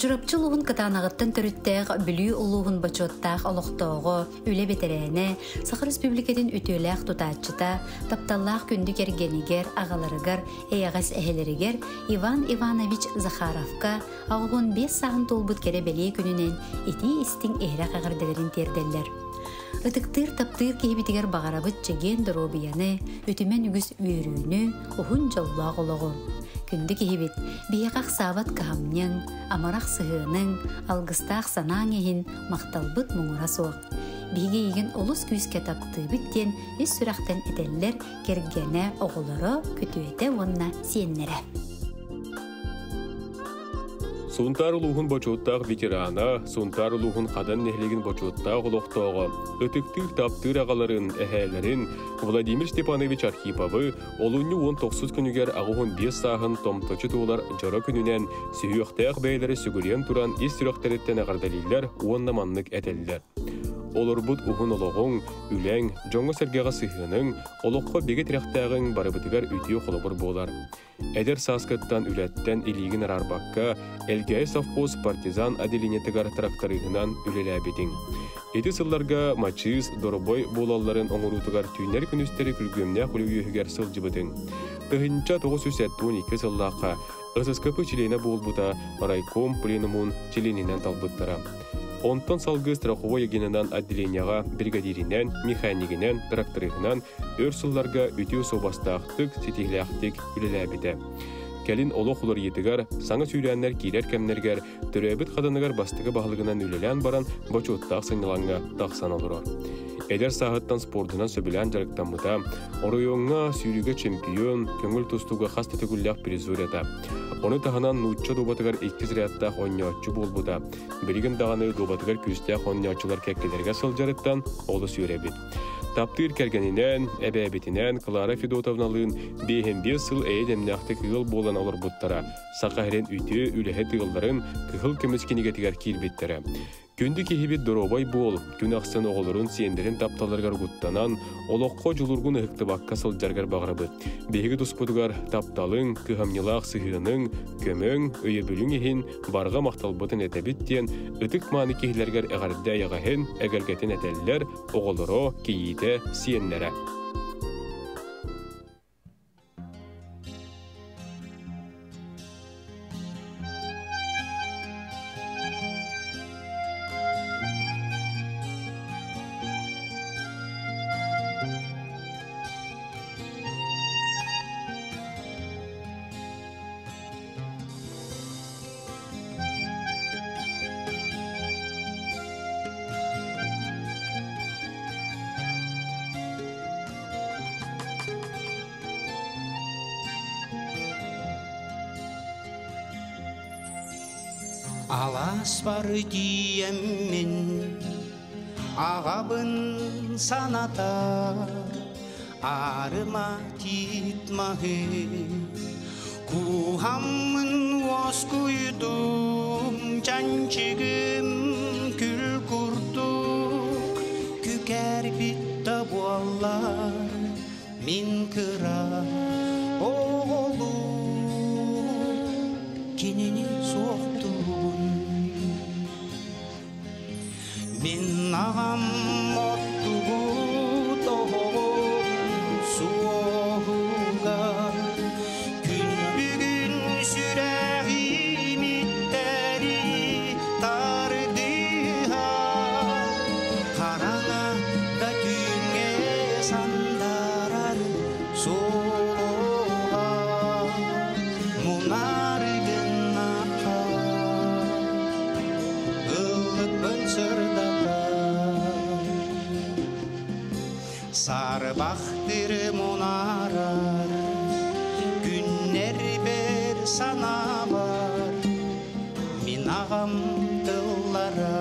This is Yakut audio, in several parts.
Чурапчы улууһун Кытаанаҕыттан төрүттээх Бүлүү улууһун бочуоттаах олохтооҕо, үлэ бэтэрээнэ, Саха Республикатын үтүөлээх тутааччыта, тапталлаах күндү кэргэнигэр, аҕаларыгар, эйэҕэс эһэлэригэр Иван Иванович Захаровка 85 сааһын туолбут кэрэ бэлиэ күнүнэн итии-истиҥ иһирэх эҕэрдэлэрин тиэрдэллэр. Ытыктыыр таптыыр киһибитигэр баҕарабыт чэгиэн доруобуйаны, үтүмэн үгүс үөрүүнү, уһун дьоллоох олоҕу. Күндү киһибит, биһиэхэ ахсаабат кыһамньыҥ, амарах сыһыаныҥ, алгыстаах санааҥ иһин махталбыт муҥура суох. Биһиги эйигин олус күүскэ таптыыбыт диэн ис сүрэхтэн этэллэр кэргэнэ, оҕолоро, күтүөтэ уонна сиэннэрэ. Сунтаар улууһун бочуоттаах ветерана, Сунтаар улууһун Хадан нэһилиэгин бочуоттаах олохтооҕо, ытыктыыр таптыыр аҕаларын, эһээлэрин Владимир Степанович Архиповы олунньу 19 күнүгэр 85 сааһын томточу туолар дьоро күнүнэн сүһүөхтээх бэйэлэрэ сүгүрүйэн туран ис сүрэхтэриттэн эҕэрдэлииллэр уонна маннык этэллэр. Олорбут уһун олоҕуҥ, үлэҥ, дьоҥҥо-сэргэҕэ сыһыаныҥ, олоххо бигэ тирэхтээҕиҥ барыбытыгар үтүө холобур буолар. Эдэр сааскыттан үлэттэн илиигин араарбакка, Элгээйи совхоз партизан отделениетыгар тракториһынан үлэлээбитиҥ. Ити сылларга Мачыыс, Доробой буолалларын оҥоруутугар түүннэри-күнүстэри күргүөмнээх үлэ үөһүгэр сылдьыбытыҥ. 1972 сыллаахха ССКП чилиэнэ буолбута райком пленумун чилиэнинэн талбыттара. Онтон салгыы страховой агенынан отделениеҕа бригадиринэн, механигинэн, тракториһынан өр сылларга үтүө суобастаахтык, ситиһилээхтик үлэлээбитэ. Кэлин олох уларыйыытыгар, саҥа сүүрээннэр киирэр кэмнэригэр төрөөбүт хаданыгар бастакы баһылыгынан үлэлээн баран бочуоттаах сынньалаҥҥа тахсан олорор. Эдэр сааһыттан спордунан сөбүлээн дьарыктаммыта, оройуоҥҥа сүүрүүгэ чемпион, көҥүл тустууга хас да төгүллээх призер этэ. Ону таһынан нуучча дуобатыгар иккис рядтаах оонньооччу буолбута. Билигин даҕаны дуобатыгар күүстээх оонньооччулар кэккэлэригэр сылдьарыттан олус үөрэбит. Таптыыр кэргэнинээн, эбээбитинээн Клара Федотовналыын 55 сыл эйэ-дэмнээхтик ыал буолан олорбуттара, Саха сирин үтүө үлэһит ыалларын Кыһыл көмүс кинигэтигэр киирбиттэрэ. Күндү киһибит доруобай буол, күн ахсын оҕолорун, сиэннэрин тапталларыгар угуттанан, олоххо дьулургун ыһыктыбакка сылдьаргар баҕарабыт. Биһиги туспутугар тапталыҥ, кыһамньылаах сыһыаныҥ, көмөҥ, өйөбүлүҥ иһин барҕа махталбытын этэбит диэн ытык-мааны киһилэргэр эҕэрдэ эйэҕэһин, эгэлгэтин этэллэр, оҕолоро, кийиитэ, сиэннэрэ. Алааспар тиийэммин аҕабын санатар аарыма тиит маһы Кууһаммын уоскуйдум, чанчыгым күл курдук күкээрбит да буоллар, мин кыра оҕолуу кинини суохтуубун. Мин аҕам оттубут оһоҕун суоһугар күн бүгүн сүрэҕим иттэри тардыһар хараҥа да түүҥҥэ сандарар суоһа мунар гыннахха ыллыкпын сырдатар Сарбахтыр мунаарар күннэрбэр санаабар мин аҕам тыллара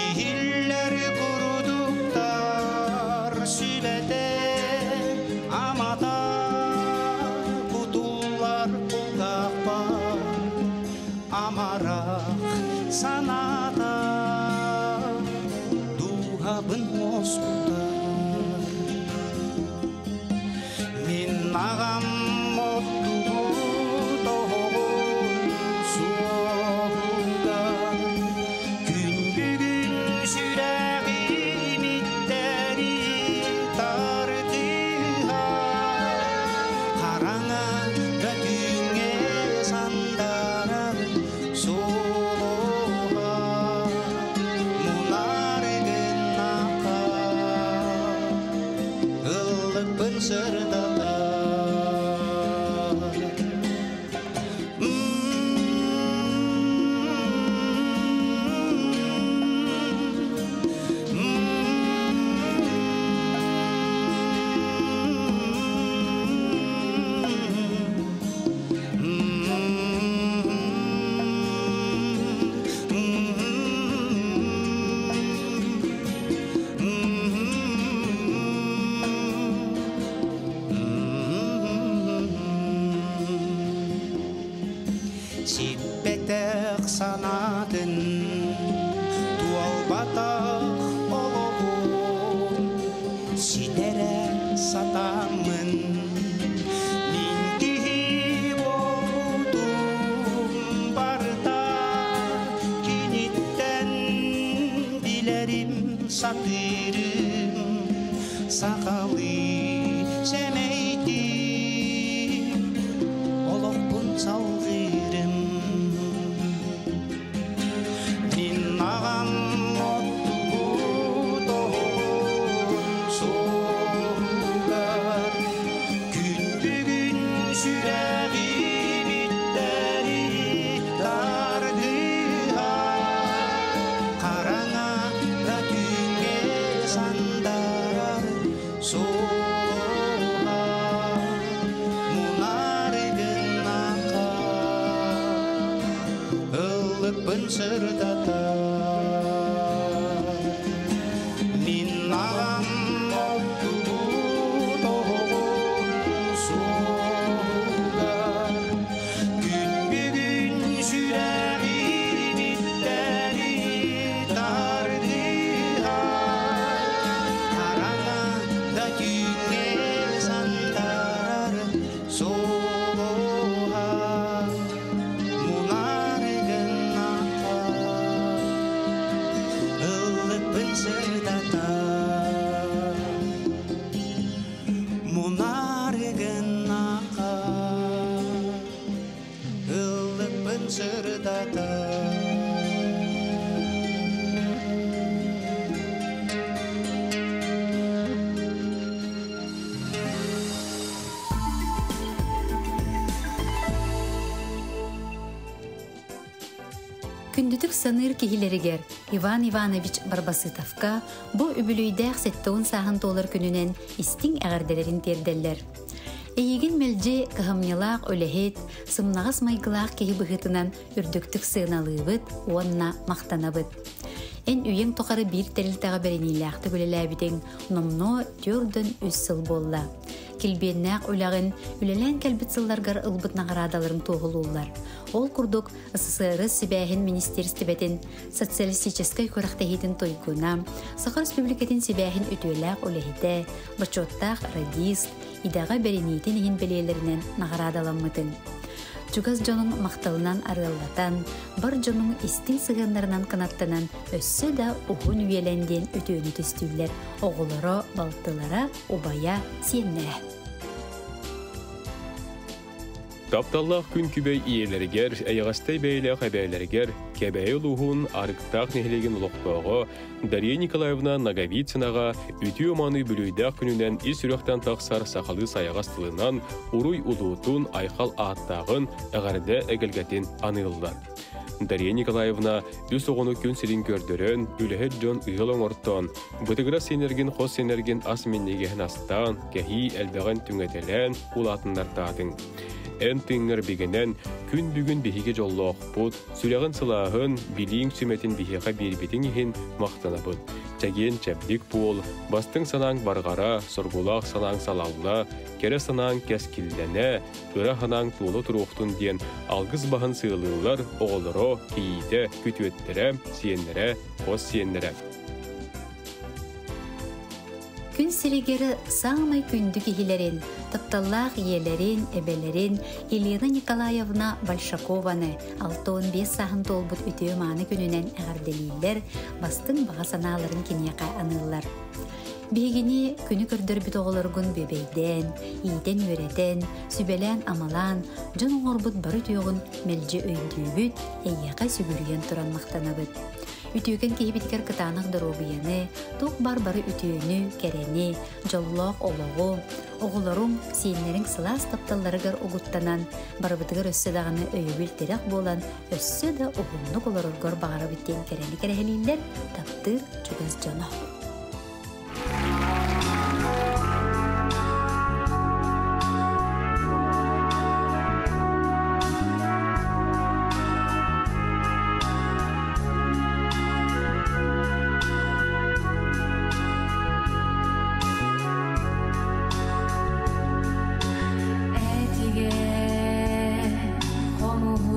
иһиллэр курдуктар сүбэтэ амата кутуллар кулгаахпар амарах санаата дууһабын уоскутар мин аҕам оттубут оһоҕун суоһугар Сиппэтэх санаатын, туолбатах олоҕун ситэрэ сатааммын, мин киһи буолбутум барыта киниттэн билэрим, сатыырым, сахалыы сэмэйдиим, олохпун салгыырым. Мин аҕам оттубут оһоҕун суоһугар күн бүгүн сүрэҕим иттэри тардыһар, хараҥа да түүҥҥэ сандарар суола мунары гыннаха ыллыкпын сырдатар. Мин аҕам оттубут оһоҕун суоһугар күн бүгүн сүрэҕим иттэри тардыһар, хараҥа да түүҥҥэ сандарар суола мунары гыннаха ыллыкпын сырдатар, мунары гыннаха ыллыкпын сырдатар. Күндүтүк саныыр киһилэригэр Иван Иванович Барбасытовка бу үбүлүйдээх 70 сааһын туолар күнүнэн истиҥ эҕэрдэлэрин тиэрдэллэр. Эйигин мэлдьи кыһамньылаах үлэһит, сымнаҕас майгылаах киһи быһыытынан үрдүктүк сыаналыыбыт уонна махтанабыт. Эн үйэҥ тухары биир тэрилтэҕэ бэриниилээхтик үлэлээбитиҥ номнуо 43 сыл буолла. Килбиэннээх үлэҕин үлэлээн кэлбит сылларгар ылбыт наҕараадаларыҥ туоһулууллар. Ол курдук СССР сибээһин министиэристибэтин социалистическай күрэхтэһиитин туйгуна, Саха Республикатын сибээһин үтүөлээх үлэһитэ, бочуоттаах радист, идэҕэ бэриниитин иһин бэлиэлэринэн наҕараадаламмытыҥ. Чугас дьонуҥ махталынан арыаллатан, бар дьонуҥ истиҥ сыһыаннарынан кынаттанан өссө да уһун үйэлэн диэн үтүөнү түстүүллэр оҕолоро, балтылара, убайа, сиэннэрэ. Тапталлаах күн күбэй ийэлэригэр, эйэҕэстэй бэйэлээх эбээлэригэр Кэбээйи улууһун Арыктаах нэһилиэгин олохтооҕо Дария Николаевна Ноговицынаҕа үтүө мааны үбүлүөйдээх күнүнэн ис сүрэхтэн тахсар сахалыы сайаҕас тылынан уруй улуутун, айхал ааттааҕын, эҕэрдэ эгэлгэтин аныыллар. Дария Николаевна үс оҕону күн сирин көрдөрөн, үлэһит дьон ыал оҥортоон, бытыгырас сиэнэргин хос сиэнэргин ас минньигэһин астаан, кэһии элбэҕин түҥэтэлээн улаатыннартаатыҥ. Эн тыыҥҥар бигэнэн, күн бүгүн биһиги дьоллоохпут, сүрэҕин сылааһын, билииҥ сүмэтин биһиэхэ биэрбитиҥ иһин махтанабыт. Чэгиэн чэбдик буол, бастыҥ санааҥ барҕара, соргулаах санааҥ салалла, кэрэ санааҥ кэскиллэнэ, ыра санааҥ туола туруохтун диэн алгыс баһын сыалыыллар оҕолоро, кийиитэ, күтүөттэрэ, сиэннэрэ, хос сиэннэрэ. Күн сиригэр саамай күндү киһилэрин, тапталлаах ийэлэрин, эбэлэрин Елена Николаевна Большакованы 65 сааһын туолбут үтүө-мааны күнүнэн эҕэрдэлииллэр, бастыҥ баҕа санааларын киниэхэ аныыллар. Биһигини күнү көрдөрбүт оҕолоргун бүөбэйдээн, иитэн-үөрэтэн, сүбэлээн-амалаан, дьон оҥорбут бары үтүөҕүн мэлдьи өйдүүбүт, эйиэхэ сүгүрүйэн туран махтанабыт. Үтүөкэн киһибитигэр кытаанах доруобуйаны, туох баар бары үтүөнү, кэрэни, дьоллоох олоҕу, оҕолоруҥ, сиэннэриҥ сылаас тапталларыгар угуттанан, барыбытыгар өссө даҕаны өйөбүл-тирэх буолан, өссө да уһуннук олороргор баҕарабыт диэн кэрэни кэрэһэлииллэр таптыыр чугас дьоно. Этигэ хомуһун